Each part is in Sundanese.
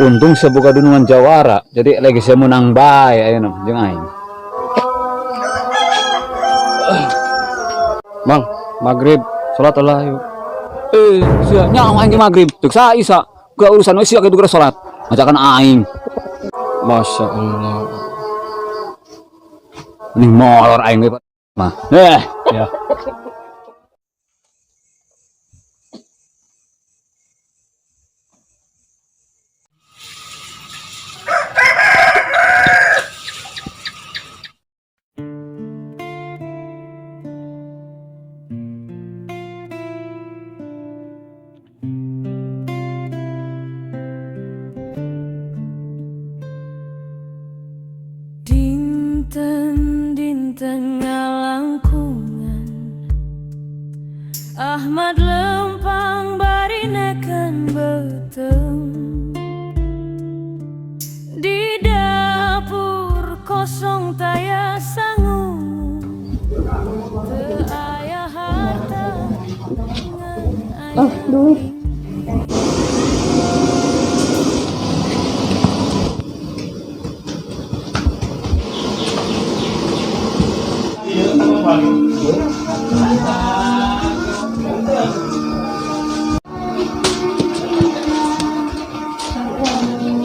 Untung sebuka dunungan jawara, jadi lagi saya menang bae ayo no, jeung aing. Mang, maghrib, salat lah yuk. Eh, sia nyaho aing di maghrib, ceuk sa isa. Gak urusan we sia kitu geura salat. Ngajakan aing. Masya Allah. Mending molor aing we mah. Eh, ya. Dinten dinten ngalangkungan Ahmad lempang bari neken beuteung. Di dapur kosong taya sangu, teu aya harta ngan aya mimpi.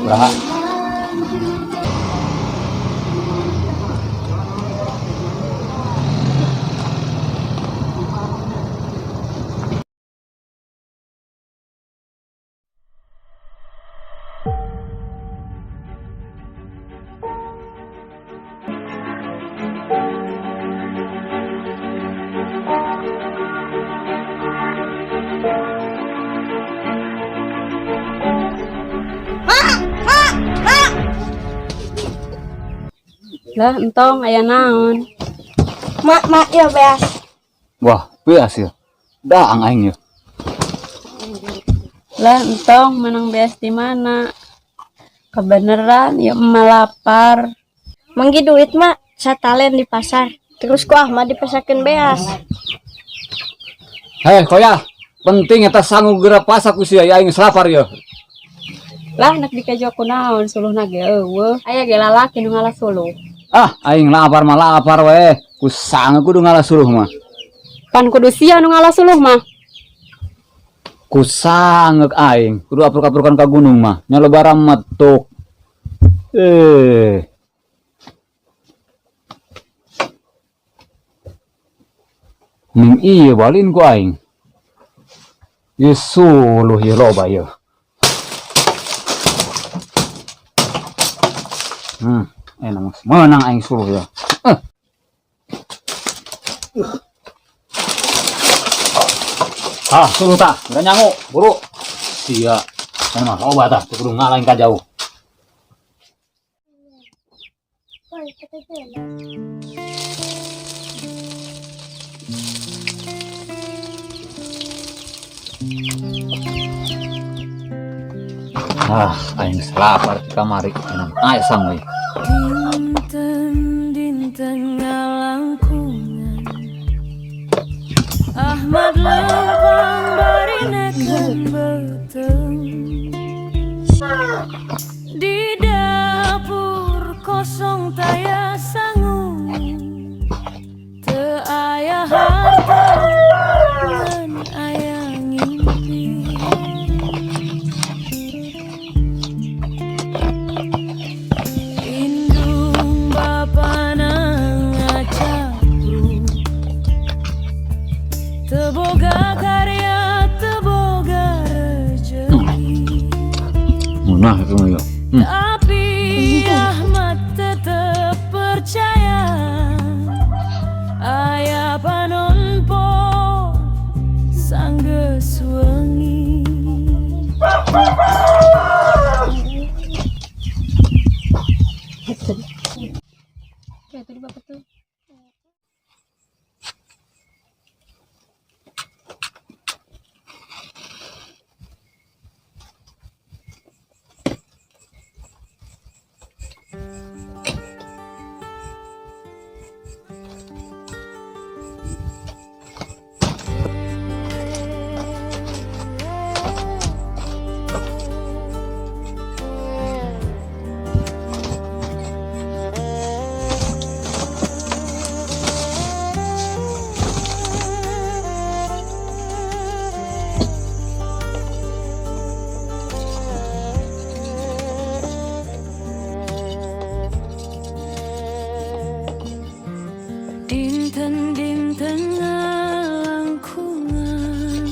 Berapa? Lah, entong aya naon? Mak, mak, ya beas. Wah, beas ya. Daang aing ya. Lah, entong menang beas di mana? Kebeneran ya emak lapar. Manggi duit mak, satalen di pasar. Terus ku Ahmad dipasakeun beas. Heh, koya. Penting eta sangu geura pasak ku sia ya aing geus lapar ya. Lah, nek dikejo ku naon suluhna ge eueuh. Aya ge lalaki nu ngalah suluh. Ah, aing lapar mah lapar we. Ku sangu kudu ngalah suluh mah. Pan kudu sia nu ngalah suluh mah. Ku sangeuk aing, kudu apruk-aprukan ka gunung mah. Nya lebaran metuk. Ning ieu balin ku aing. Ieu suluh ieu loba ieu. Enak mas. Menang aing suluh ya. Ah, suluh tah, udah nyangu, buru. Sia. Kan mah loba tah, kudu ngalahin ka jauh. Ah, aing geus lapar di kamari. Enak aya sang we. Dinten dinten ngalangkungan Ahmad lempang bari neken beuteung. Di dapur kosong taya sangu, teu aya harta ngan aya ngimpi. Indung bapana ngacapruk, teu boga karya teu boga rejeki. Munah itu mah ya. Tapi Ahmad tetep percaya aya panonpo sanggeus wengi. Kayak tadi bapak tuh. Tengah langkungan.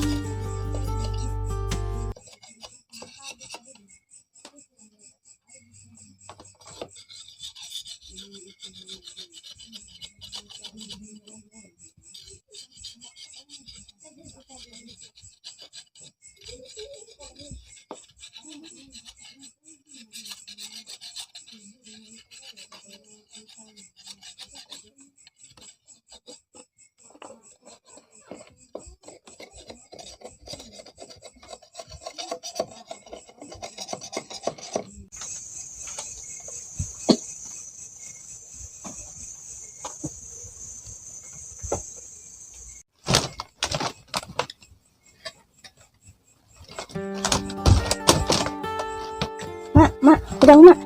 Mak, mak, udang mak.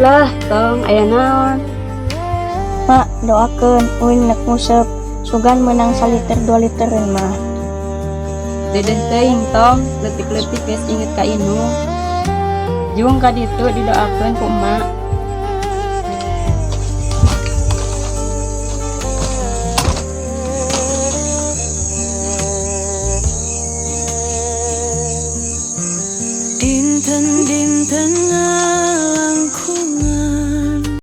Lah, tong aya naon? Mak, doakeun uing nek nguseup. Sugan menang saliter 2 litereun mah. Dedeh teuing tong, leutik-leutik geus inget ka indung. Jung ka ditu didoakeun ku emak.